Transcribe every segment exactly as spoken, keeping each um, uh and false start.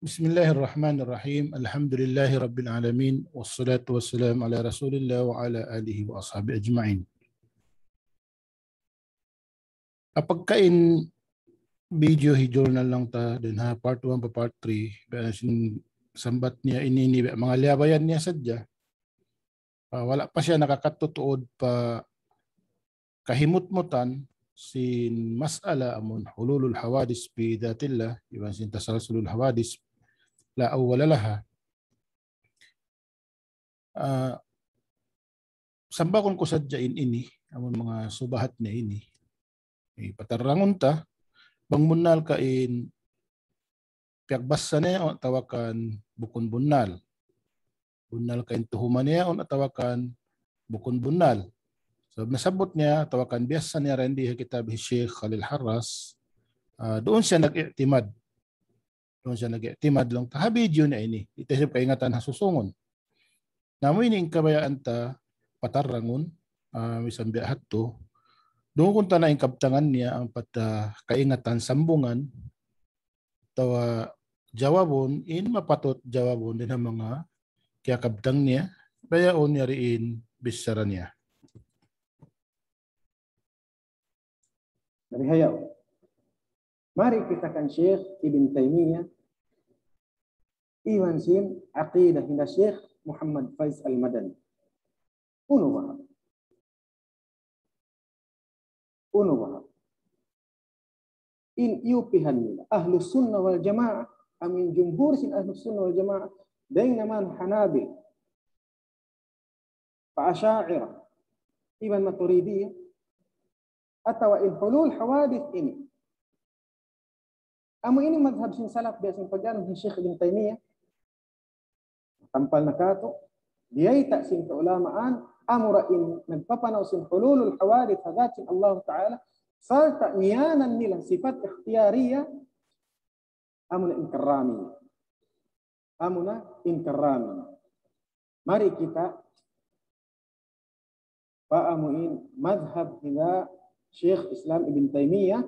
بسم الله الرحمن الرحيم. الحمد لله رب العالمين. والصلاة والسلام على رسول الله وعلى آله وأصحابه أجمعين. Apakah in video hi Jurnal lang ta, dayn ha part one pa part three, biya' na sin sambat niya ini, ini, biya' manga liyabayan niya sadja. Ah, wala' pa siya nakakatutuod pa kahimutmutan sin mas'ala amun hululul hawadis bi dhatillah, iban sin tasalsulul hawadis la awwala laha. Ah, sambagun ku sadja in ini, amun manga subahat niya ini. Eh, patarrangun ta, bang bunnal ka in piyagbasa niya atawa kan bukun bunnal. Bunnal ka in tuhuma niya atawa kan bukun bunnal. Sabab nasabbut niya atawa kan biyasa niya dayn di ha kitab hi Sheikh Khalil Harras, ah, duun siya nag-i'timad. Duun siya nag-i'timad laung ta ha video niya ini. Di' ta isab kaingatan ha susungun. Na amu ini in kabayaan ta patarrangun, ah, misan biya' hadtu. Dungugun ta na in kabtangan niya ampa ta kaingatan sambungan, atawa jawabun, in mapatut jawabun dayn ha manga kiyakabtang niya, bayaun yari in bichara niya. Mari hayaw. Mari kita kan Sheikh Ibn Taymiyyah, iban sin aqidah hinda Sheikh Muhammad Faiz Al-Madani. Unu baha'? Unu baha'? In iyupihan nila Ahlus Sunnah wal Jamaah, amun jumhur sin Ahlus Sunnah wal Jamaah, dayn naman Hanabil, pa Asha'irah, iban Maturidiyah, atawa in hulul hawadith ini. Amu ini madhab sin salaf biya' sin pag-anu hi Sheikh Ibn Taymiyyah. Tampal na katu', biyayta' sin kaulamaan, amura in nagpapanaw sin hululul hawadith ha dhat sin Allah Ta'ala, sarta' ngiyanan nila sifat ikhtiyariya, amuna in Karrami. Amuna in Karrami. Mari kita paamuin madhab hinda Sheikh Islam Ibn Taymiyyah,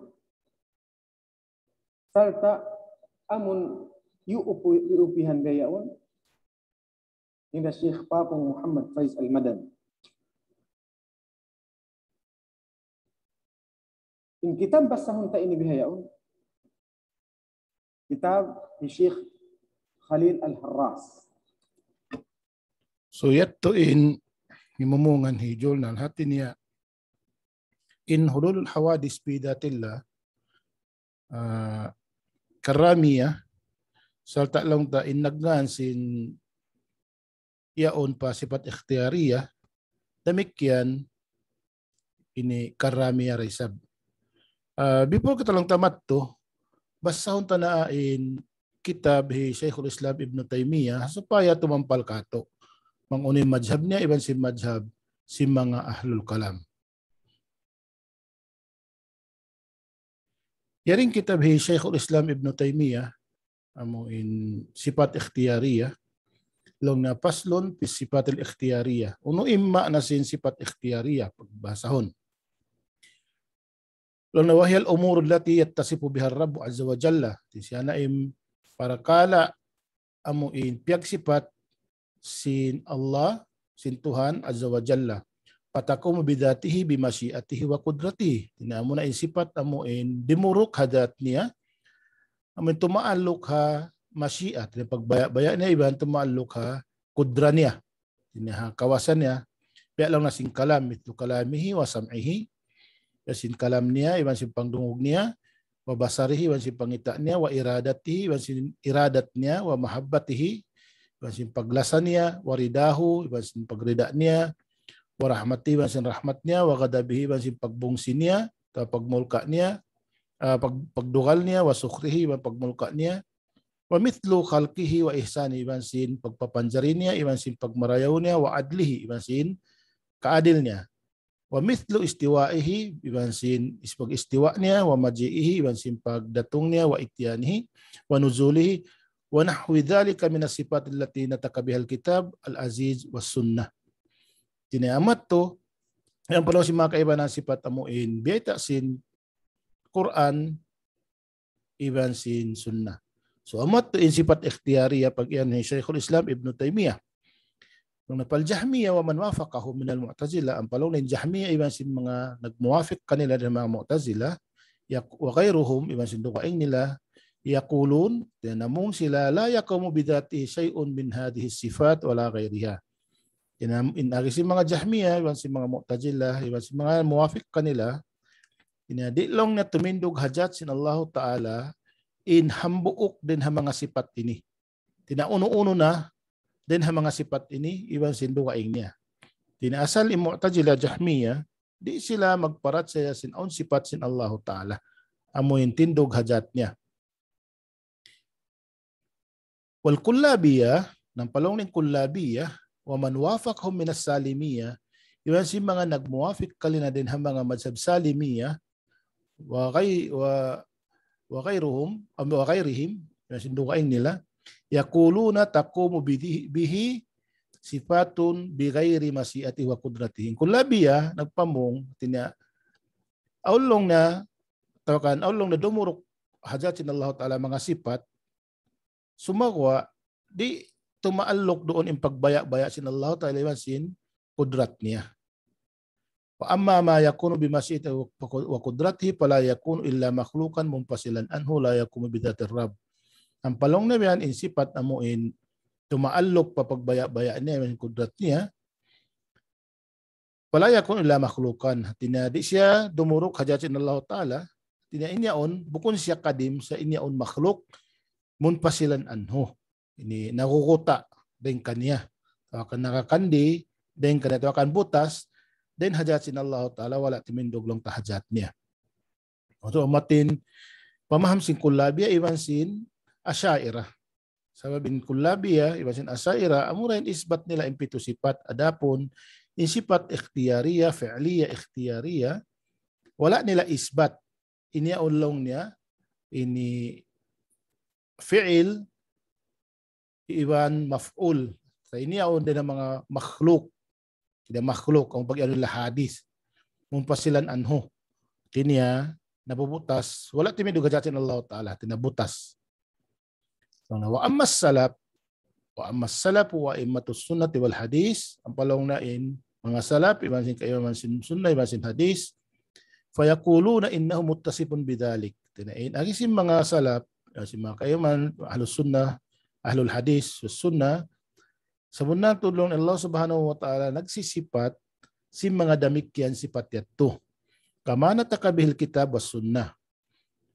sarta' amun iyuupu-, iyuupihan bihaun hinda Sheikh Papung Muhammad Faiz Al-Madani. In kitab basahun ta ini bihaun, kitab hi Sheikh Khalil Al-Harras. So, yadtu in himumungan hi Jurnal, hati niya in hululul hawadith bi dhatillah, ah, Karramiyyah, sarta' laung ta in nagngan sin yaun pa sifat ikhtiyariya, damikkiyan ini Karramiyyah da isab. Ah, before kita laung ta madtu, basahun ta na in kitab hi Shaykhul Islam Ibn Taymiyyah supaya tumampal katu' bang unu in madhab niya, iban sin madhab sin manga ahlul kalam. Yari in kitab hi Shaykhul Islam Ibn Taymiyyah, amu in sifat ikhtiyariya, laung niya faslun fi sifatil ikhtiyariya. Unu in maana sin sifat ikhtiyariya, pagbahasahun. Laung niya, wa hiyal umurul lati yattasifu bihar Rabbu azza wa jalla. Di siya na in parakala' amu in piyagsifat sin Allah, sin Tuhan azza wa jalla. Fataqumu bidhatihi bimashi'atihi wa qudratihi. Di na amuna in sifat amu in dimuruk ha dhat niya, amu in tumaalluk ha mashi'at, di na pagbaya'-baya' niya, iban tumaalluk ha kudra niya. Di na ha kawasa niya, biya' laung na sin kalam, mithlu kalamihi wa sam'ihi, iban sin kalam niya, iban sin pangdungug niya, wa basarihi, iban sin pangita' niya, wa iradatihi, iban sin iradat niya, wa mahabbatihi, iban sin paglasa niya, wa ridahu, iban sin pagrida niya, wa rahmatihi, iban sin rahmat niya, wa ghadabihi, iban sin pagbungsi niya, atawa pagmulka' niya, ah, pag-, pagdugal niya, wa sukhrihi, iban pagmulka' niya, wa mithlu khalqihi wa ihsanihi, iban sin pagpapanjari niya, iban sin pagmarayaw niya, wa adlihi, iban sin kaadil niya. Wa mithlu istiwa'ihi, iban sin is-, pag-istiwa niya, wa maji'ihi, iban sin pagdatung niya, wa ityanihi, wa nuzulihi, wa nahwi dhalika minas sifat allati nataka bihal kitab al-aziz was sunnah. Di na amu yadtu, yan pa laung sin manga kaibanan sifat amu in biyayta' sin Qur'an, iban sin sunnah. So, amu yadtu in sifat ikhtiyariya pag-iyan hi Shaykhul Islam Ibn Taymiyyah. Laung niya, فالجهمية ومن وافقهم من المعتزلة, ampa laung niya in Jahmiyyah iban sin manga nagmuwafiq kanila dayn ha manga Mu'tazilah, yak-, وغيرهم, iban sin dugaing nila, يقولون, namung sila, لا يقوم بذاته شيء من هذه الصفات ولا غيرها. In, in agi sin manga Jahmiyyah, iban sin manga Mu'tazilah, iban sin manga muwafiq kanila, in di' laung niya tumindug ha dhat sin Allahu Ta'ala, in hambuuk dayn ha manga sifat ini. Hati niya unu-unu na dayn ha manga sifat ini, iban sin dugaing niya. Hati niya asal in Mu'tazilah, Jahmiyyah, di' sila magparachaya sin awn sifat sin Allahu Ta'ala. Amu in tindug ha dhat niya. والكلابية, ampa laung niya in Kullabiyyah, ومن وافقهم من السالمية, iban sin manga nagmuwafiq kanila dayn ha manga madhhab Salimiyyah, وغي-, و-, وغيرهم, am, وغيرهم, iban sin dugaing nila, يقولون تقوم به, به صفات بغير مشيئته وقدرته. In Kullabiyyah, nagpamung, hati niya, awn laung niya, atawa kan, awn laung niya dumuruk ha dhat sin Allahu Ta'ala manga sifat, sumagawa', di' tumaalluk duun in pagbaya'-baya' sin Allahu Ta'ala iban sin kudrat niya. وأما ما يكون بمشيئته وقدرته فلا يكون إلا مخلوقا منفصلا عنه لا يقوم بذات الرب. Ampa laung niya yan in sifat amu in tumaalluk pa pagbaya'-baya' niya iban kudrat niya, فلا يكون إلا مخلوقا. Hati niya di' siya dumuruk ha dhat sin Allahu Ta'ala. Hati niya in yaun, bukun siya kadim sa in yaun makhluk, منفصلا عنه. Ini naguguta' dayn kaniya. Atawa kan nakakandi dayn kaniya, atawa kan butas dayn ha dhat sin Allahu Ta'ala, wala' timindug laung ta ha dhat niya. Unu in pamaham sin Kullabiyyah iban sin Asha'irah. Sabab in Kullabiyyah iban sin Asha'irah, amura in isbat nila in pitu sifat, adapun in sifat ikhtiyariyyah, fi'liyyah, ikhtiyariyyah, wala' nila isbat. In yaun laung niya, ini fi'il iban maf'ul. Sa' in yaun dayn ha manga makhluk. Hati niya makhluk, amu in pag-iyanun nila hadith. منفصلا عنه. Hati niya nabubutas, wala' timindug ha dhat sin Allah Ta'ala, hati niya butas. So, na, وأما السلف، وأما السلف وأئمة السنة والحديث, ampa laung niya in manga salaf, iban sin kaimaman sin sunnah, iban sin hadith, فيقولون إنه متصف بذلك. Hati niya in agi sin manga salaf, iban sin manga kaimaman, ahlus sunnah, ahlul hadith, was sunnah, sabunnal tuud laung Allah Subhanahu wa Ta'ala nagsisipat sin manga damikkiyan sipat yadtu. كما نطق به الكتاب والسنة.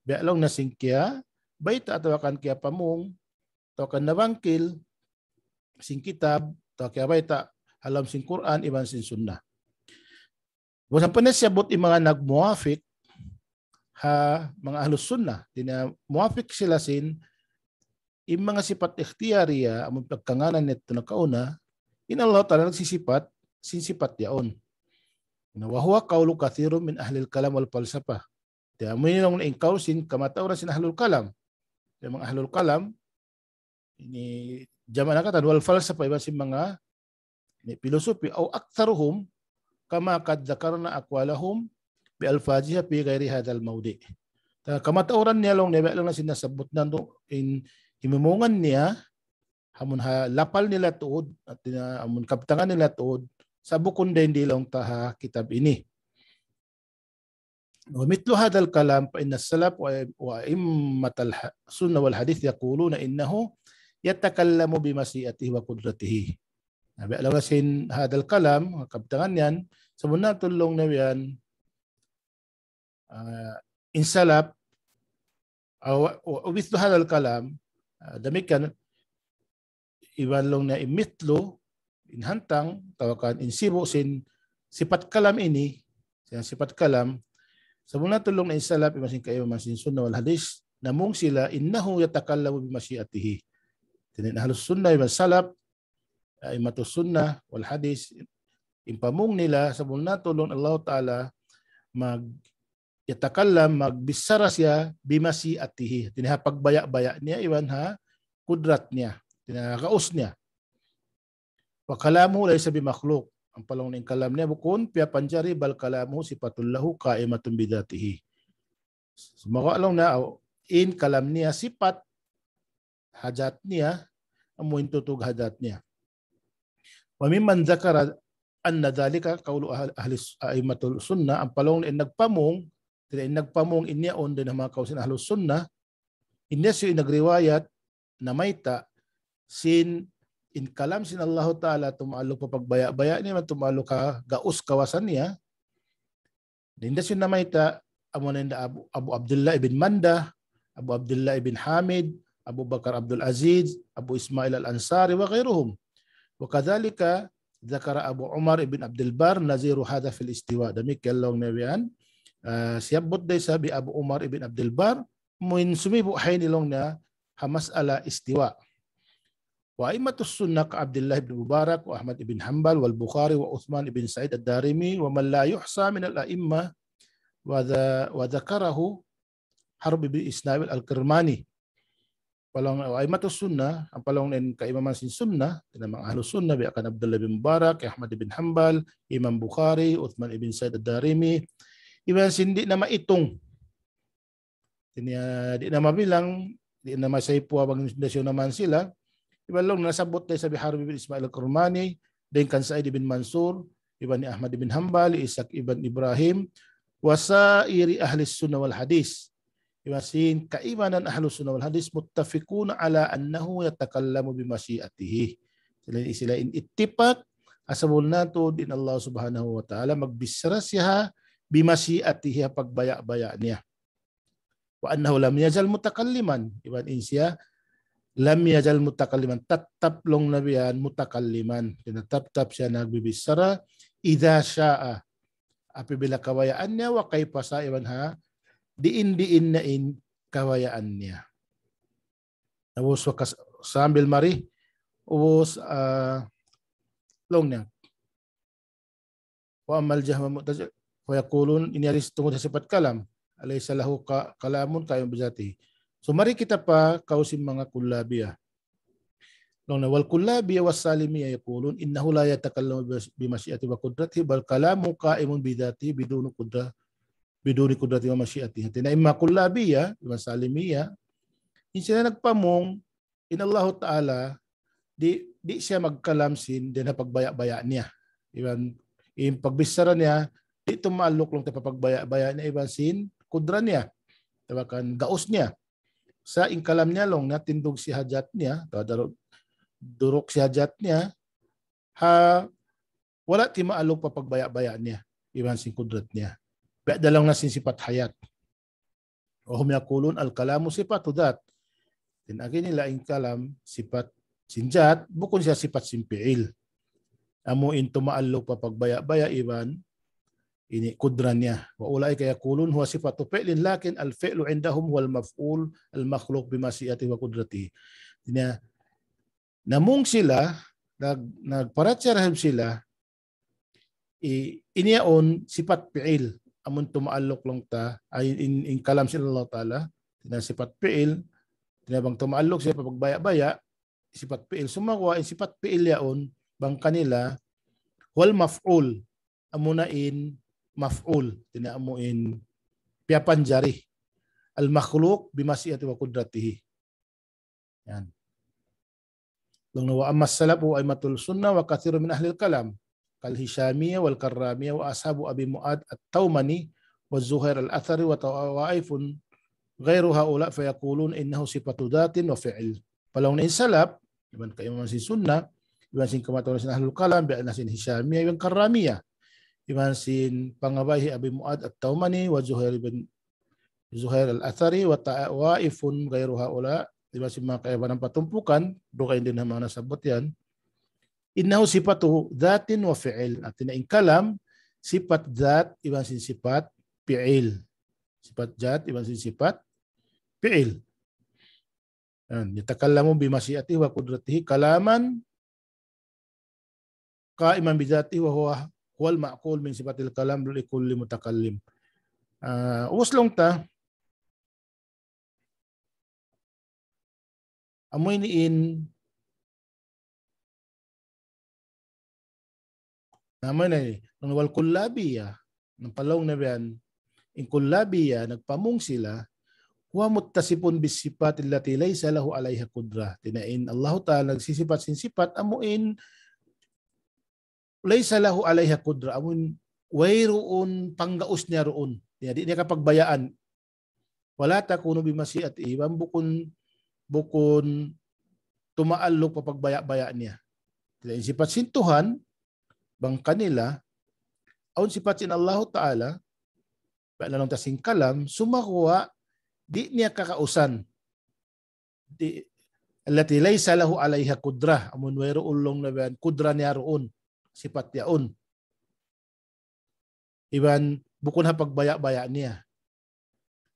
Biya' laung niya sin kiyabayta' atawa kan kiyapamung, atawa kan nabangkil sin kitab, atawa kiyabayta' ha lawm sin Qur'an iban sin sunnah. Bukan sampai na siya buat in manga nagmuwafiq ha manga ahlus sunnah. Hati niya muwafiq sila sin in manga sipat ikhtiyariya, amun pagkanganan niya nakauna, in Allah Ta'ala nagsisipat sin sipat yaun. Na, وهو قول كثير من أهل الكلام والفلسفة. Hati niya amu ini laung in kaul sin kamatauran sin ahlul kalam. Hati niya manga ahlul kalam, ini jaman katan wal falsafa iban sin manga ini filosofi, أو أكثرهم كما قد ذكرنا أقوالهم بألفاظها في غير هذا الموضع. Hati niya kamatauran niya laung niya, biya' laung niya sin nasabbut natu' in himumungan niya, amun ha lapal nila tuud, hati niya amun kabtangan nila tuud, sa' bukun dayn di laung ta ha kitab ini. ومثل هذا الكلام فإن السلف وأئمة السنة والحديث يقولون إنه يتكلم بمشيئته وقدرته. Na, biya' laung sin هذا الكلام, kabtangan yan, sabunnal tuud laung niya yan, ah, in salaf, ah, wa-, wa-, ومثل هذا الكلام, ah, damikkiyan, iban laung niya in mithlu, in hantang, atawa kan in sibu' sin sipat kalam ini, sin sipat kalam, sabunnal tuud laung niya in salaf, iban sin kaimaman sin sunnah wal hadith, namung sila إنه يتكلم بمشيئته. Hati niya in ahlus sunnah iban salaf, a'immatus sunnah wal hadith, in pamung nila, sabunnal tuud laung Allah Ta'ala mag-, يتكلم, magbichara siya, بمشيئته. Hati niya ha pagbaya'-baya' niya, iban ha kudrat niya. Hati niya ha gaus niya. وكلامه ليس بمخلوق. Ampa laung niya in kalam niya bukun piyapanjari, بل كلامه صفة له قائمة بذاته. Sumagawa' laung niya, in kalam niya sipat hajat niya, amu in tutug hajat niya. وممن ذكر أن ذلك قول أهل أهل أئمة السنة, ampa laung in nagpamung, tira in nagpamung in yaun dayn ha manga kaul sin Ahlus Sunnah, in yaun in nagriwayat namayta' sin in kalam sin Allahu Ta'ala tumaaluk pa pagbaya'-baya' niya, tumaaluk ha gaus kawasa niya. Dayn ha sin namayta', amu na in Abu, Abu Abdullah ibn Manda, Abu Abdullah ibn Hamid, Abu Bakar Abdul Aziz, Abu Ismail Al-Ansari, وغيرهم. وكذلك ذكر أبو عمر بن عبد البر نظير هذا في الاستواء. Damikkiyan laung niya yan. Ah, siyabbut da isab hi Abu Umar ibn Abdul Bar, amu in sumibu' ha ini laung niya ha mas'ala istiwa. وأئمة السنة كعبد الله بن مبارك وأحمد بن حنبل والبخاري وعثمان بن سعيد الدارمي ومن لا يحصى من الأئمة وذ-، وذكره حرب بن إسماعيل الكرماني. Ampa laung أئمة السنة, ampa laung in kaimaman sin Sunnah, tiyawag Ahlus Sunnah, biya' kan Abdullah bin Mubarak, Ahmad bin Hanbal, Imam Bukhari, Uthman ibn Said ad-Darimi, iban sin di' na maitung. Di' na, di' na mabilang, di' na masaypu bang nasiyu naman sila. Iban laung nasabbut da isab hi Harb bin Ismail Al-Kirmani, dayn kan Sa'id bin Mansur, iban hi Ahmad bin Hanbal, Ishaq ibn Ibrahim, وسائر أهل السنة والحديث. Iban sin kaimanan Ahlus Sunnah wal Hadith متفقون على أنه يتكلم بمشيئته. Sila, sila in ittifaq, asal natu' in Allah Subhanahu wa Ta'ala magbichara siya بمشيئته, ha pagbaya'-baya' niya. وأنه لم يزل متكلما. Iban in siya, لم يزل متكلما. Tattap laung niya yan mutakalliman. Hāti niya tattap siya nagbibichara. إذا شاء. Apabila kabayaan niya, وكيف شاء, iban ha diin-diin na in kabayaan niya. Ubus wakas sambil mari, ubus, ah, laung niya. وأما الجهم والمعتزلة فيقولون, ini hadis tunggu sifat kalam. أليس له ك-، كلام قائم بذاته. So, mari kita pa kaul sin manga Kullabiyah. Laung niya, والكلابية والسالمية يقولون إنه لا يتكلم بمشيئته وقدرته، بل كلامه قائم بذاته بدون قدرة، بدون قدرته ومشيئته. Hāti niya in manga Kullabiyah, in manga Salimiyah, in sila nagpamung, in Allahu Ta'ala, di', di' siya magkalam sin, dayn ha pagbaya'-baya' niya. Iban, in pagbichara niya, di' tumaalluk laung ta pa pagbaya'-baya' niya, iban sin kudrat niya. Atawa kan gaus niya. Sa' in kalam niya laung niya tindug sin hajat niya, atawa daru-, duruk sin hajat niya, ha, wala' timaalluk pa pagbaya'-baya' niya, iban sin kudrat niya. Biya' da laung niya sin sifat hayat. وهم يقولون الكلام صفة ذات. In agi nila in kalam sifat sin zat, bukun siya sifat sin fi'il. Amu in tumaalluk pa pagbaya'-baya' iban ini kudrat niya. وأولئك يقولون هو صفة فعل، لكن الفعل عندهم هو المفعول المخلوق بمشيئته وقدرته. Hāti niya, namung sila, nag-, nagparachaya sila, i-, in yaun sifat fi'il, amun tumaalluk laung ta, ay in, in kalam sin Allah Ta'ala, hāti niya sifat fi'il, hāti niya bang tumaalluk siya pa pagbaya'-baya', sifat fi'il. Sumagawa' in sifat fi'il yaun, bang kanila, هو المفعول, amuna in maf'ul, hāti niya amu in piyapanjari. المخلوق بمشيئته وقدرته. Yan. Laung niya, وأما السلف أئمة السنة وكثير من أهل الكلام كالهشامية والكرامية وأصحاب أبي معاذ التومني والزهير الأثري وطوائف غير هؤلاء فيقولون إنه صفة ذات وفعل. Ampa laung niya in salaf, iban kaimaman sin Sunnah, iban sin kamatauran sin Ahlul Kalam, biya' na sin Hishamiyah, iban Karramiyah. Iban sin pangabay hi Abi Mu'adh At-Taumani, wa Zuhair ibn Zuhair Al-Athari, wa ta-, wa ifun ghairu haula, iban sin manga kaibanan patumpukan, dugaing dayn ha manga nasabbut yan. إنه صفة ذات وفعل. Hāti niya in kalam, sifat zat, iban sin sifat fi'il. Sifat zat, iban sin sifat fi'il. Yan, يتكلم بمشيئته وقدرته كلاما قائما بذاته وهو، هو المعقول من صفة الكلام لكل متكلم. Ah, ubus laung ta, amu ini in, amu ini, wal Kullabiyah, ampa laung niya yan, in Kullabiyah, nagpamung sila, هو متصف بالصفات التي ليس له عليها قدرة. Hātina in Allahu Ta'ala nagsisipat sin sipat amu in ليس له عليها قدرة, amu in wayruun panggaus niya duun. Hātina di' niya kapagbayaan. ولا تكون بمشيئته, iban bukun, bukun tumaalluk pa pagbaya'-baya' niya. Hātina in sipat sin Tuhan, bang kanila, awn sipat sin Allahu Ta'ala, bang laung ta sin kalam, sumagawa', di' niya kagausan. Di', التي ليس له عليها قدرة, amun wayruun laung niya yan, kudra niya duun, sipat yaun. Iban bukun ha pagbaya'-baya' niya.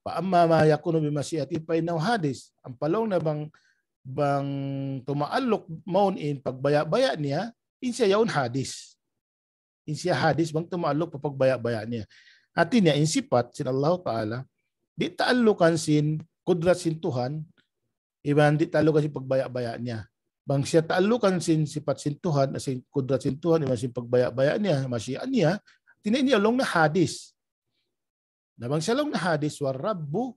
فأما ما يكون بمشيئته فإنه حادث. Ampa laung niya bang, bang tumaalluk mawn in pagbaya'-baya' niya, in siya yaun hadis. In siya hadis bang tumaalluk pa pagbaya'-baya' niya. Hātina in sipat sin Allahu Ta'ala, di' taallukan sin kudrat sin Tuhan, iban di' taallukan sin pagbaya'-baya' niya. Bang siya taallukan sin sipat sin Tuhan, sin kudrat sin Tuhan, iban sin pagbaya'-baya' niya, mashi'a niya, hātina in laung niya hadis. Na bang siya laung niya hadis, والرب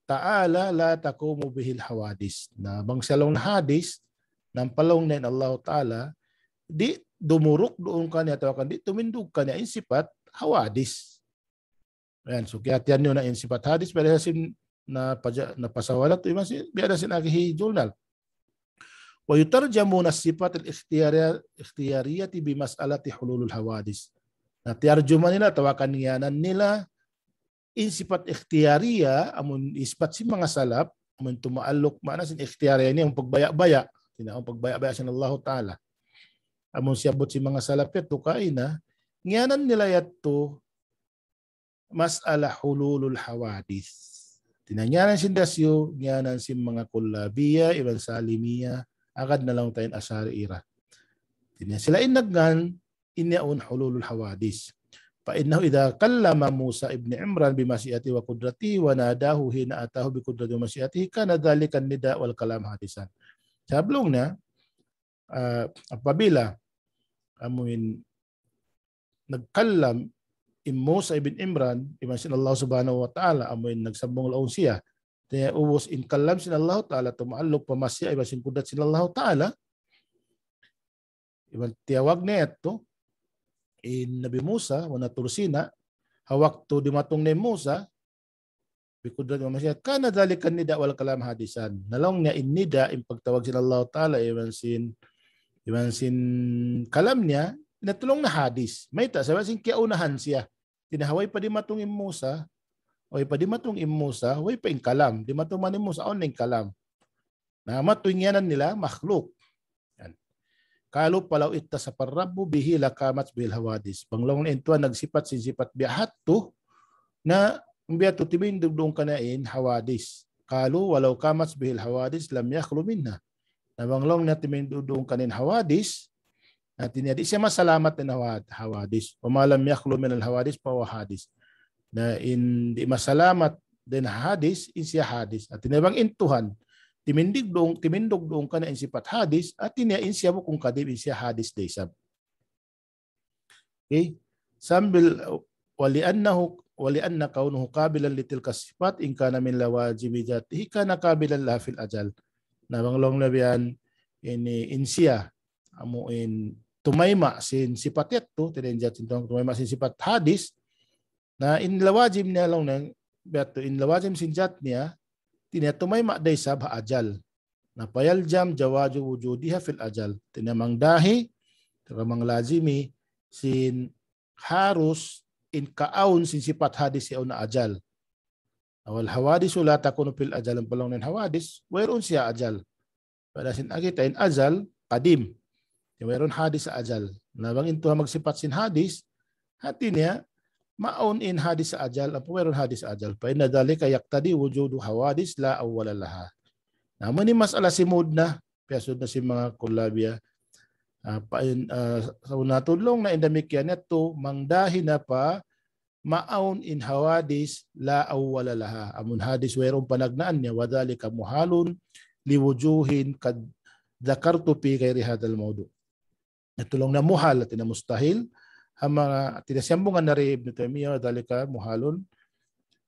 تعالى لا تقوم به الحوادث. Na bang siya laung niya hadis, na ampa laung niya in Allahu Ta'ala, di' dumuruk duun kaniya atawa kan di' tumindug kaniya in sipat hawadis. Yan, so kiyahātihan niyu na in sipat hadis, biya' da sin napaja-, napasawala tu iban sin, biya' da sin agi hi Julnar. ويترجمون الصفات الاختيارية، الاختيارية بمسألة حلول الحوادث. Na, tiyarjuma nila, atawa kan ngiyanan nila, in sipat ikhtiyariya, amun isbat sin manga salaf, amun tumaalluk, maana sin ikhtiyariya ini, amun pagbaya'-baya'. Hātina amun pagbaya'-baya' sin Allahu Ta'ala. Amun siyabbut sin manga salaf yadtu kaina, ngiyanan nila yadtu, mas'ala hululul hawadith. Hātina ngiyanan sin da hisiyu, ngiyanan sin manga Kullabiya, iban Salimiya, agad na laung ta in Asha'ira. Hātina sila in nagngan, in yaun hululul hawadith. فإنه إذا كلم موسى ابن عمران بمشيئته وقدرته وناداه حين أتاه بقدرته ومشيئته كان ذلك النداء والكلام حادثا. Sabab laung niya, ah, apabila amuin nagkallam in Musa ibn Imran, iban sin Allah Subhanahu wa Ta'ala, amuin nagsambung laung siya. Hātina ubus in kallam sin Allah Ta'ala, tumaalluk pa mashi'a iban sin kudrat sin Allah Ta'ala, iban tiyawag niya yadtu, in Nabi Musa, wana Tur Sina, ha waktu dimatung niya in Musa, بقدرته ومشيئته كان ذلك النداء والكلام حادثا. Na laung niya in nida, in pagtawag sin Allah Ta'ala, iban sin, iban sin kalam niya, na laung niya hadis. Mayta', sabab sin kiyaunahan siya. Hātina ha way pa dimatung in Musa, way pa dimatung in Musa, way pa in kalam. Dimatung man in Musa, awn na in kalam. Na, amu yadtu in ngiyanan nila makhluk. Yan. قالوا فلو اتصف الرب به لقامت به الحوادث. Bang laung niya in Tuhan nagsipat sin sipat biya' hadtu, na biya' hadtu timindug duun kaniya in hawadis. قالوا ولو قامت به الحوادث لم يخل منها. Na bang laung niya timindug duun kaniya in hawadis, hātina di' siya masalamat dayn ha hawadis. وما لم يخل من الحوادث فهو حادث. Na in di' masalamat dayn ha hadis, in siya hadis. Hātina bang in Tuhan timindug duun, timindug duun kaniya in sipat hadis, hātina in siya bukun qadim, in siya hadis da isab. Okay? Sambil, ولأنه، ولأن كونه قابلا لتلك الصفات إن كان من لوازم ذاته كان قابلا لها في الأزل. Na bang laung niya biya' yan, ini in siya, amuin tumayma' sin sipat yadtu, hātina in jat sin Tuhan tumayma' sin sipat hadis, na in lawazim niya laung niya, biya' hadtu, in lawazim sin jat niya, hātina tumayma' da isab ha azal. Na فيلزم جواز وجودها في الأزل. Hātina mangdahi, atawa manglazimi, sin harus in kaawn sin sipat hadis yaun ha azal. والحوادث لا تكون في الأزل, ampa laung niya in hawadis, wayruun siya ha azal. Biya' da sin agi ta in azal, qadim. Di' wayruun hadis ha azal. Na bang in Tuhan magsipat sin hadis, hātina, maawn in hadis ha azal, ampa wayruun hadis ha azal. فإن ذلك يقتضي وجود حوادث لا أول لها. Na, amu ini mas'ala simud na, piyasud na sin manga Kullabiya. Ah, pa in, ah, sa' una tuud laung niya in damikkiyan yadtu, mangdahi na pa, maawn in hawadis لا أول لها. Amun hadis wayruun panagnaan niya, وذلك محال لوجوه قد ذكرت في غير هذا الموضوع. Yadtu laung niya muhal, hātina mustahil. Ha manga, hātina siyambungan na ri Ibn Taymiyyah, وذلك محال.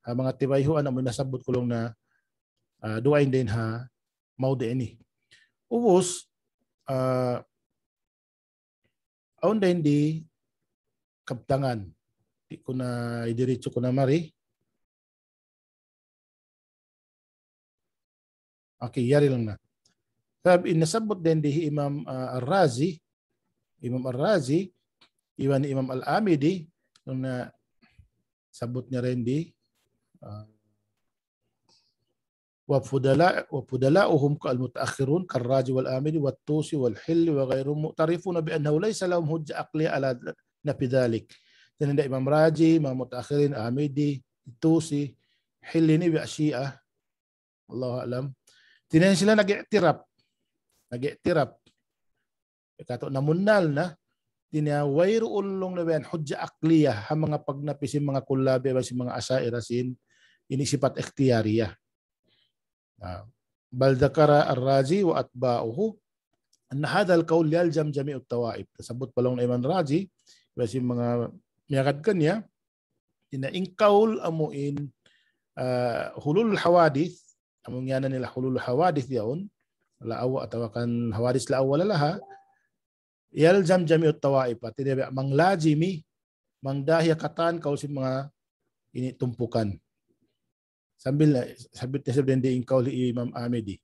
Ha manga tibayhuan amun nasabbut ku laung niya Ah, duwa in dayn ha mawdi' ini. Ubus, ah, awn dayn di kabtangan. Di' ku na idiritsu ku na mari. Okay, yari lang na. Sabab in nasabbut dayn di hi Imam, ah, Ar-Razi, Imam Ar-Razi, iban Imam Al-Amidi, nung nasabbut niya dayn di, ah, وفضلاء-، وفضلاؤهم كالمتأخرون كالرازي والآمدي والطوسي والحلي وغيرهم معترفون بأنه ليس لهم حجة عقلية على نفي ذلك. Dayn di Imam Razi, Imam Mutaakhirin, Amidi, Tusi, Hilli ini biya' Shia. Allahu a'lam. Hāti niya sila nag-i'tirap. Nag-i'tirap. Katu' namunnal na, hāti niya wayruun laung niya biya' yan hujja aqliya, ha manga pagnapi sin manga Kullabi, iban sin manga Asha'ira sin, ini sifat ikhtiyariya. Ah, بل ذكر الرازي وأتباعه أن هذا القول يلزم جميع الطوائف. Nasabbut pa laung niya Imam Razi, iban sin manga miyagad kaniya, hāti niya in kaul amu in, ah, hulul hawadith, amu in ngiyanan nila hulul hawadith yaun, la awa-, atawa kan hawadith la awwala laha, يلزم جميع الطوائف, hāti niya manglazimi, mangdahi katan kaul sin manga ini tumpukan. Sambil na, sabit na sabit dayn di in kaul hi Imam Amidi.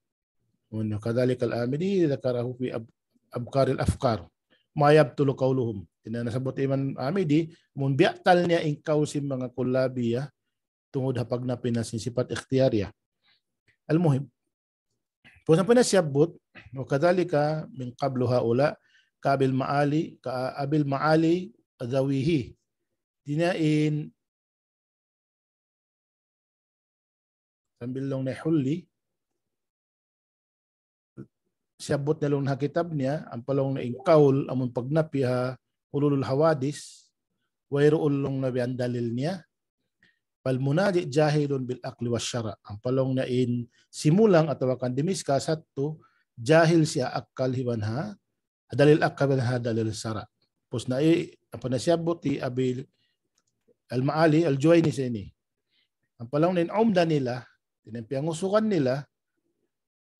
Amun كذلك الآمدي ذكره في أب-، أبكار الأفكار ما يبطل قولهم. Hāti niya nasabbut Imam Amidi, amun biyatal niya in kaul sin manga Kullabiya, tungud ha pagnapi na sin sifat ikhtiyariya. Al-muhim. Pus ampa na siyabbut, وكذلك من قبل هؤلاء كأبي المعالي، كأبي المعالي ذويه. Hāti niya in sambil laung niya Hulli, siyabbut niya laung ha kitab niya, ampa laung niya in kaul, amun pagnapi ha hululul hawadith, wayruun laung niya biya' dalil niya. فالمنازع جاهل بالعقل والشرع. Ampa laung niya in simulang atawa kan dimiskas yadtu, jahil siya ha akal iban ha dalil akal iban ha dalil sara'. Pus na i-, ampa na siyabbut hi Abi Al-Ma'ali Al-Juwayni sa ini. Ampa laung niya in umda nila, hāti niya piyangusugan nila,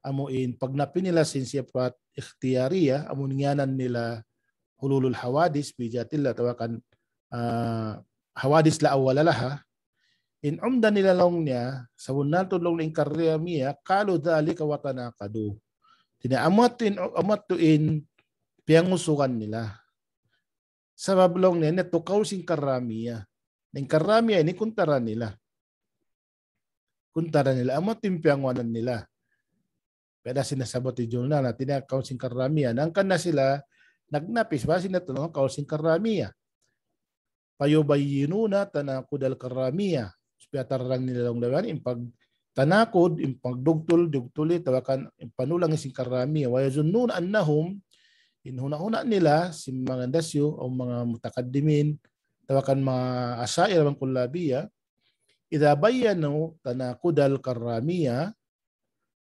amu in pagnapi nila sin sifat ikhtiyariya, amu in ngiyanan nila hululul hawadith fi dhatillah, atawa kan, ah, hawadith la awwala laha. In umda nila laung niya, sabunnal tuud laung niya in Karramiya, قالوا ذلك وتناقضوا. Hāti niya amu yadtu in, amu yadtu in piyangusugan nila. Sabab laung niya, ini tuud kaul sin Karramiya. In Karramiya ini kuntara nila. Kuntara nila, amu yadtu in piyangusugan nila. Pwede sila sabbut hi Julnar, hāti niya kaul sin Karramiya. Hangkan na sila nagnapi, sabab sila tuud kaul sin Karramiya. فيبينون تناقض الكرامية. Supaya tarang nila laung niya in pagtanakud, in pagdugtul, dugtuli, atawa kan in panulang sin Karramiya. ويظنون أنهم, in huna-huna nila, sin manga dasyu, o manga mutakaddimin, atawa kan manga Asha'ira iban Kullabiya, إذا بينوا تناقض الكرامية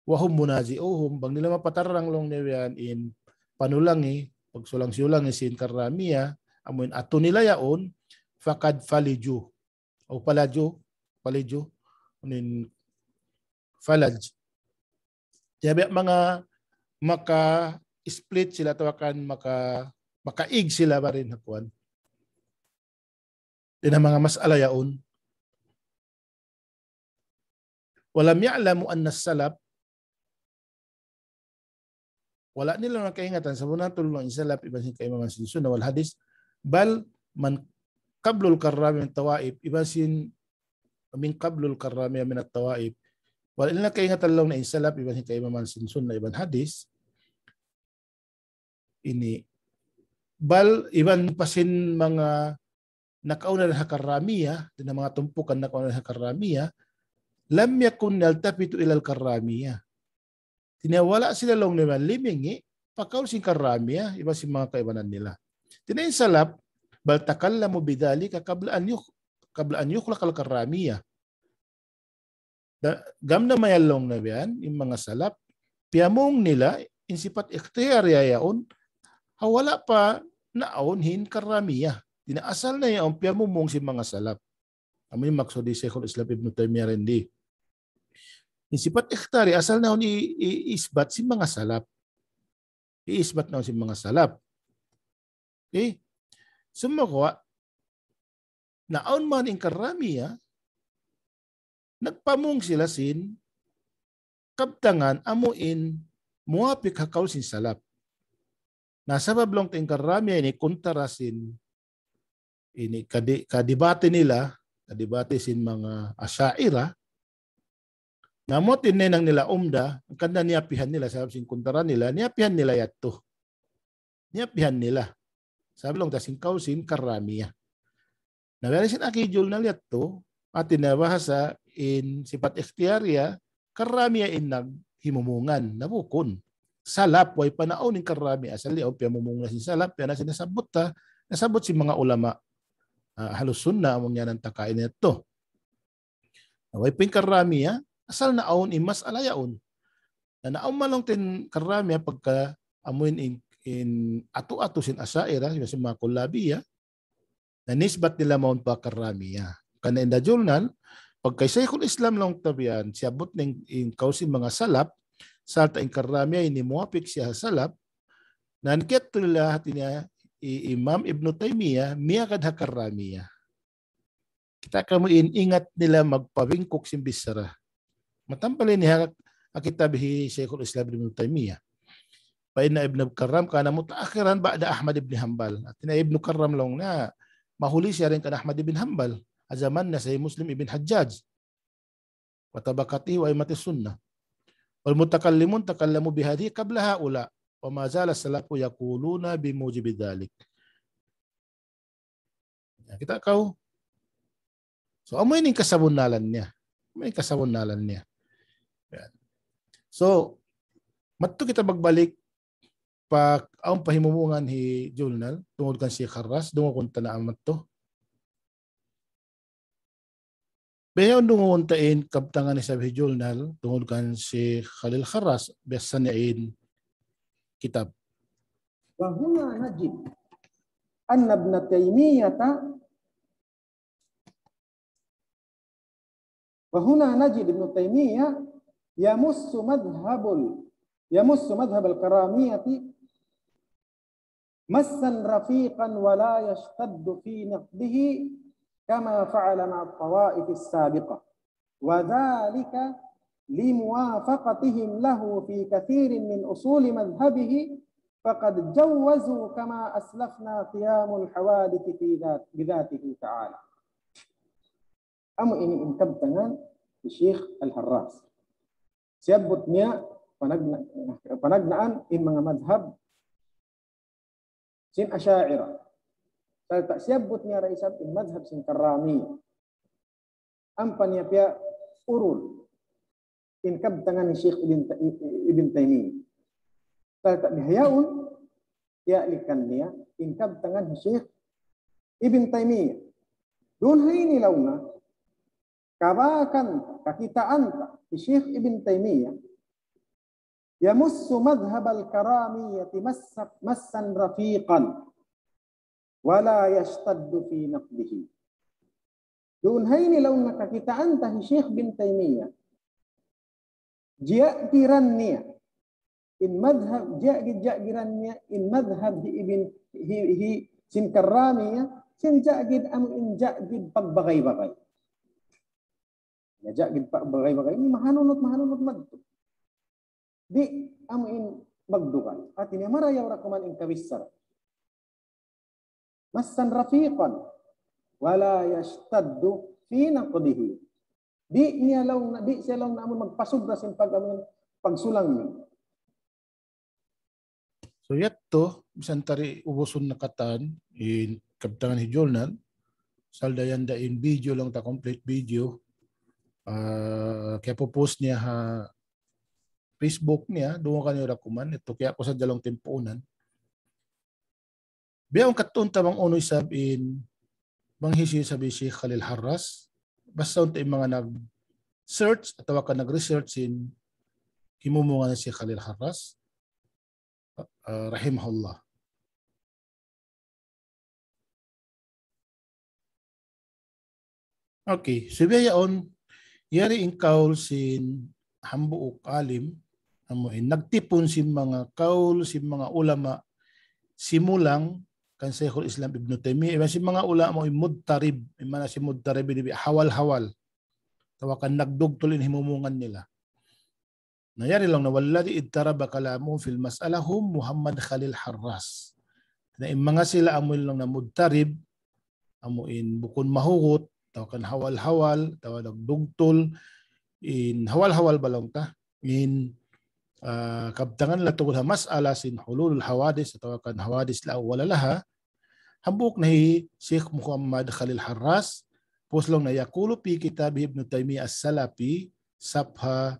وهم منازعوهم, bang nila mapatarang laung niya yan in panulangi, pagsulang-siulangi sin Karramiya, amu in atu nila yaun, فقد فلجوا. O فلجوا, فلجوا, unu in falaj. Tiyabi manga maka-split sila atawa kan maka-, maka-ig sila barin ha kuwan. Dayn ha manga mas'ala yaun. ولم يعلموا أن السلف, wala' nila na kaingatan, sabunnal tuud in salaf iban sin kaimaman sin sunnah wal hadith, بل من قبل الكرامية من الطوائف, iban sin من قبل الكرامية من الطوائف. Wala' nila kaingatan laung niya in salaf iban sin kaimaman sin sunnah iban hadith, ini. بل, iban pa sin manga nakauna dayn ha Karramiya, dayn ha manga tumpukan nakauna dayn ha Karramiya, لم يكن يلتفت إلى الكرامية. Hāti niya wala' sila laung niya limingi' pa kaul sin Karramiya, iban sin manga kaibanan nila. Hāti niya in salaf, بل تكلموا بذلك قبل أن يخ-، قبل أن يخلق الكرامية. Da-, gam na mayan laung niya yan, in manga salaf, piyamung nila, in sifat ikhtiyariya yaun, ha wala' pa naawn in Karramiya. Hāti niya asal na yaun piyamung sin manga salaf. Amu in maksud hi Shaykhul Islam Ibn Taymiyyah dayn di. In sipat ikhtiyari asal na yaun i, i, isbat sin manga salaf. Iisbat na yaun sin manga salaf. Okay? Sumagawa', naawn man in Karramiya, nagpamung sila sin kabtangan amu in muwafiq ha kawl sin salaf. Na sabab laung ta in Karramiya ini kuntara sin ini kadi-, kadibati nila, kadibati sin manga Asha'ira, na amu in hinang nila umda, hangkan niyapihan nila, sabab sin kuntara nila, niyapihan nila yadtu. Niyapihan nila. Sabab laung ta sin kawl sin Karramiya. Na biya' sin agi hi Julnar yadtu, hati niya bahasa in sipat ikhtiyariya, Karramiya in naghimumungan, na bukun. Salaf, way pa naawn in Karramiya, asal di' awn piyamumung na sin salaf, biya' na sin nasabbut ta, nasabbut sin manga ulama, ah, Ahlus Sunnah, amu in yan in takain nila yadtu. Na way pa in Karramiya, asal naawn in mas'ala yaun. Na naawn man laung ta in Karramiya pagka amu in, in, in atu-atu sin Asha'ira, sin manga Kullabiya, na nisbat nila mawn pa Karramiya. Karna' in Julnar, pagka Shaykhul Islam laung ta biya' yan, siyabbut niya in, in kawl sin manga salaf, sarta' in Karramiya ini muwafiq siya ha salaf, na in kiyadtu nila hati niya, i-, Imam Ibn Taymiyyah, miyagad ha Karramiya. Kita' kamu in ingat nila magpabingkuk sin bichara. Matampal ini ha, ha kitab hi Shaykhul Islam Ibn Taymiyyah. فإن ابن كرام كان متأخرا بعد أحمد بن حنبل. Hati niya Ibn Karram laung niya, mahuli siya dayn kan Ahmad ibn Hanbal. Ha jaman niya Sahih Muslim ibn Hajjaj. وطبقته وأئمة السنة. والمتكلمون تكلموا بهذه قبل هؤلاء. وما زال السلف يقولون بموجب ذلك. Ya, kita' kaw. So, amu ini in kasabunnalan niya. Amu ini in kasabunnalan niya. Yan. So, madtu kita magbalik pa, awn pa himumungan hi Julnar, tungud kan Shaykh Harras, dungugun ta na madtu. Bihaun dungugun ta in kabtangan isab hi Julnar, tungud kan Shaykh Khalil Harras, biya' sin yan in kitab. وهنا نجد أن ابن تيمية، وهنا نجد ابن تيمية يمس مذهب ال-، يمس مذهب الكرامية مسا رفيقا ولا يشتد في نقده كما فعل مع الطوائف السابقة، وذلك لموافقتهم له في كثير من أصول مذهبه، فقد جوزوا كما أسلفنا قيام الحوادث في ذات-، بذاته تعالى. Amu ini in kabtangan hi Shaykh Al-Harras. Siyabbut niya panagna-, panagnaan in manga madhab sin Asha'ira. Sarta' siyabbut niya da isab in madhab sin Karrami. Ampa niya piyaurul in kabtangan hi Shaykh Ibn Ta-, Ibn Taymiyyah. Sarta' bihaun, iyalikan niya in kabtangan hi Shaykh Ibn Taymiyyah. Duun ha ini laung niya, kabakan, kakitaan ta hi Shaykh Ibn Taymiyyah, يمس مذهب الكرامية مس-، مسا رفيقا ولا يشتد في نقده. Duun ha ini laung niya kakitaan ta hi Shaykh Ibn Taymiyyah, jiyagiran niya in madhab, jiyagid-jiyagiran niya in madhab hi Ibn, hi, hi sin Karrami, sin jiyagid amu in jiyagid pagbagay-bagay. Ya, jiyagid pagbagay-bagay ini mahanunut, mahanunut madtu. Di' amu in magdugal. Hati niya marayaw da kuman in kabichara. مسا رفيقا ولا يشتد في نقده. Di' niya laung niya, di' siya laung niya amun magpasubra sin pag-, amun pagsulang niya. So, yadtu, misan ta di' ubusun na katan in kabtangan hi Julnar, salda yan da in video laung ta, complete video. Ah, kiyapu-post niya ha Facebook niya, duun kaniyu da kuman, yadtu kiyaku sa jalong timpuunan. Biya' awn katuun ta bang unu isab in, bang hisiyu isab hi Shaykh Khalil Harras, basta awn ta in manga nag-search atawa ka nag-research sin himumungan hi Shaykh Khalil Harras, ah, rahimahullah. Okay, so biya' yaun, yari in kaul sin hambuuk alim, amu in nagtipun sin manga kaul, sin manga ulama, simulang kan Shaykhul Islam Ibn Taymiyyah, iban sin manga ulama in mudtarib, in maana sin mudtarib ini hawal-hawal. Atawa kan nagdugtul in himumungan nila. Na yari laung niya, والذي اضطرب كلامه في المسألة هو محمد خليل حراس. Na in manga sila amu in laung niya mudtarib, amu in bukun mahugut, atawa kan hawal-hawal, atawa nagdugtul, in hawal-hawal ba laung ta, in, ah, kabtangan nila tungud ha mas'ala sin hululul hawadis, atawa kan hawadis la awwala laha, hambuuk na hi Sheikh Muhammad Khalil Harras, pus laung niya يقول في كتابه ابن تيمية السلفي, صفحة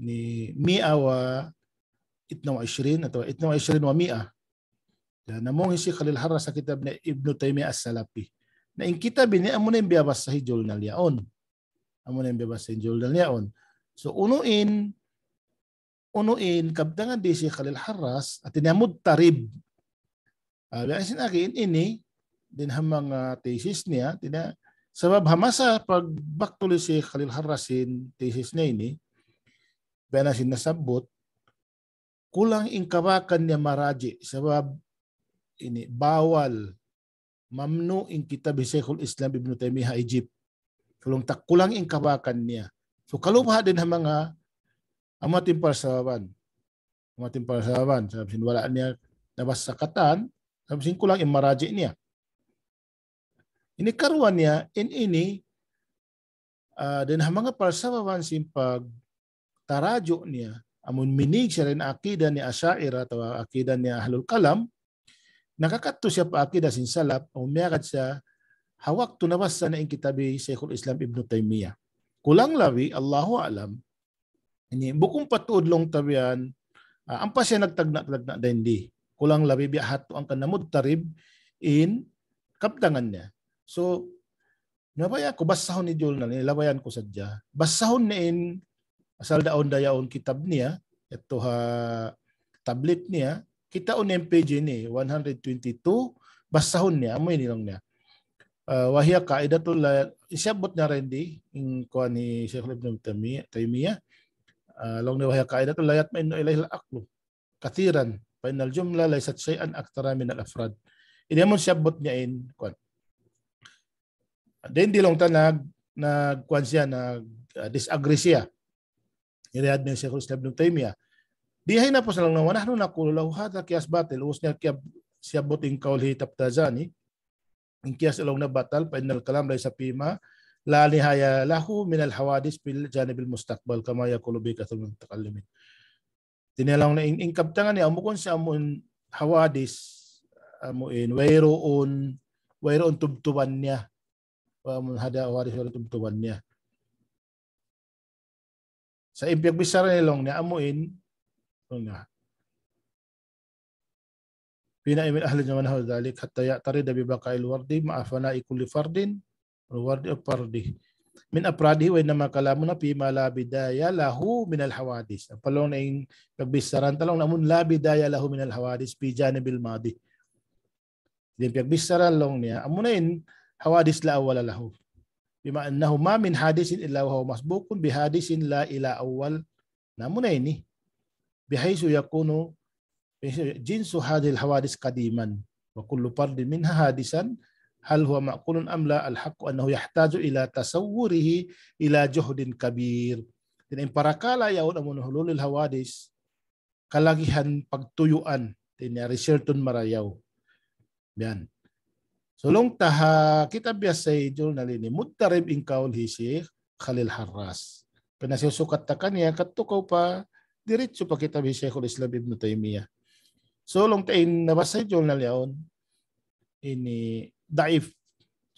ni مائة واثنين وعشرين atawa اثنين وعشرين ومائة. Na namung hi Sheikh Khalil Harras ha kitab niya Ibn Taymiyyah As-Salafi. Na in kitab ini amu na in biyabasa hi Julnal yaun. Amu na in biyabasa hi Julnal yaun. So, unu in, unu in kabtangan di Sheikh Khalil Harras, hati niya mudtarib. Ah, biya' sin agi in ini, dayn ha manga thesis niya, hati niya, sabab ha masa pagbaktul hi Sheikh Khalil Harras sin thesis niya ini, biya' na sin nasabbut, kulang in kabakan niya maraji', sabab ini bawal, mamnu' in kitab hi Shaykhul Islam Ibn Taymiyyah ha Egypt. So, laung ta kulang in kabakan niya. So, kalu baha' dayn ha manga amu in parsababan. Amu in parsababan. Sabab sin wala' niya nabasa katan, sabab sin kulang in maraji' niya. Ini karuwa niya, in ini, ah, dayn ha manga parsababan sin pagtaraji' niya, amun minīg siya dayn ha akida niya Asha'ira atawa akida niya Ahlul Kalam, nakakadtu siya pa akida sin Salaf, amun miyagad siya ha waktu nabasa niya in kitab hi Shaykhul Islam Ibn Taymiyyah. Kulang labi, Allahu a'lam, ini bukun pa tuud laung ta biya' yan, ah, ampa siya nagtagna'-tagna' dayn di. Kulang labi biya' hatu ang kana mudtarib in kabtangan niya. So, nabaya' ku basahun hi Julnal, ini labayan ku sadja. Basahun niya in, asal daun da yaun kitab niya, yadtu ha tablet niya, kitaun niya in page ini, one hundred twenty-two, basahun niya, amu ini laung niya. Ah, وهي قاعدة لا, siyabbut niya dayn di, in kuwan hi Shaykhul Ibn Taymiyyah, Taymiyyah, ah, laung niya, وهي قاعدة لا يطمئن إليها العقل كثيرا، فإن الجملة ليست شيئا أكثر من الأفراد. Ini amun siyabbut niya in, kuwan. Dayn di laung ta nag, nag, kuwan siya, nag, ah, disagree siya. Irihad niya Shaykhul Islam Ibn Taymiyyah. Di ha hinapusan laung niya, ونحن نقول له هذا قياس باطل. Ubus niya kiyab-, siyabbut in kaul hi Taftazani, in kiyas laung niya batal, فإن الكلام ليس فيما لا نهاية له من الحوادث في الجانب المستقبل كما يقول به كثير من المتكلمين. Hati niya laung niya in, in kabtangan niya, amu kunu' sa amun hawadis, amu in, wayruun, wayruun tubtuban niya. Wa amun hada hawadis wayruun tubtuban niya. Sa' in piyagbichara niya laung niya, amu in, laung niya. في نعيم أهل الجنة ونحو ذلك حتى يعترض ببقاء الورد مع فناء كل فرد، الورد أو فرد، من أفراده، وإنما كلامنا فيما لا بداية له من الحوادث. Apa laung niya in piyagbichara ta laung niya amun لا بداية له من الحوادث في جانب الماضي. Di' piyagbichara laung niya, amu na in حوادث لا أول له. بما أنه ما من حادث إلا وهو مسبوق بحادث لا إلى أول. Na amu na ini. بحيث يكون جنس هذه الحوادث قديما وكل فرد منها حادثا، هل هو معقول أم لا؟ الحق أنه يحتاج إلى تصوره إلى جهد كبير. Hati niya in parakala' yaun amun hululul hawadis, kalagihan pagtuyuan, hati niya research-un marayaw. Yan. So, laung ta ha kitab biya' sa hi Julnal ini, mudtarib in kaul hi Sheikh Khalil Harras. Pagka siyusukat ta kaniya, kadtu kaw pa, diritsu pa kitab hi Shaykhul Islam Ibn Taymiyyah. So, laung ta in nabasa hi Julnal yaun, ini daif.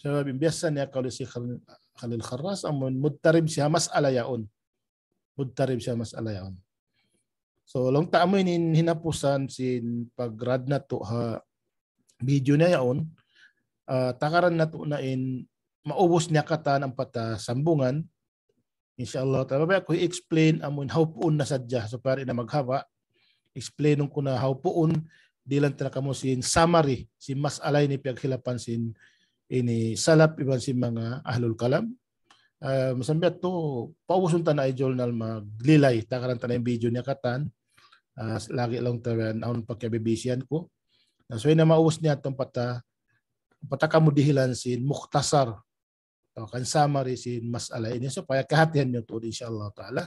Sabab in biya' sa niya kaul hi Sheikh Khalil, Khalil Harras, amun mudtarib siya ha mas'ala yaun. Mudtarib siya ha mas'ala yaun. So, laung ta amu ini in hinapusan sin pag-rad natu' ha video niya yaun, ah, tagaran natu' na in maubus niya katan ampa ta sambungan. Insya Allah, ta, mabaya' ku i-explain amun hawpuun na sadja, supaya di' na maghaba'. Explain ku na hawpuun, dihilan ta na kamu sin summary, sin mas'ala ini piyaghilapan sin ini salaf iban sin manga ahlul kalam. Ah, misan biya' tu, paubusun ta na hi Julnar maglilay, tagaran ta na in video niya katan. Ah, lagi' laung ta yan, awn pagkabibisihan ku. Na, so, in maubus niya tu, pata, pata kamu dihilan sin mukhtasar, atawa kan summary sin mas'ala ini, supaya kahatihan niyu tuud, insya Allah ta'ala.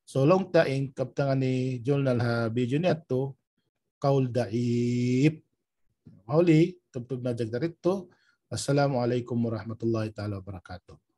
So, laung ta in kabtangan hi Julnar ha video niya tu, qawl da'if. Mahuli, tubtub na jagdari tu. Assalamu alaykum warahmatullahi ta'ala wabarakatuh.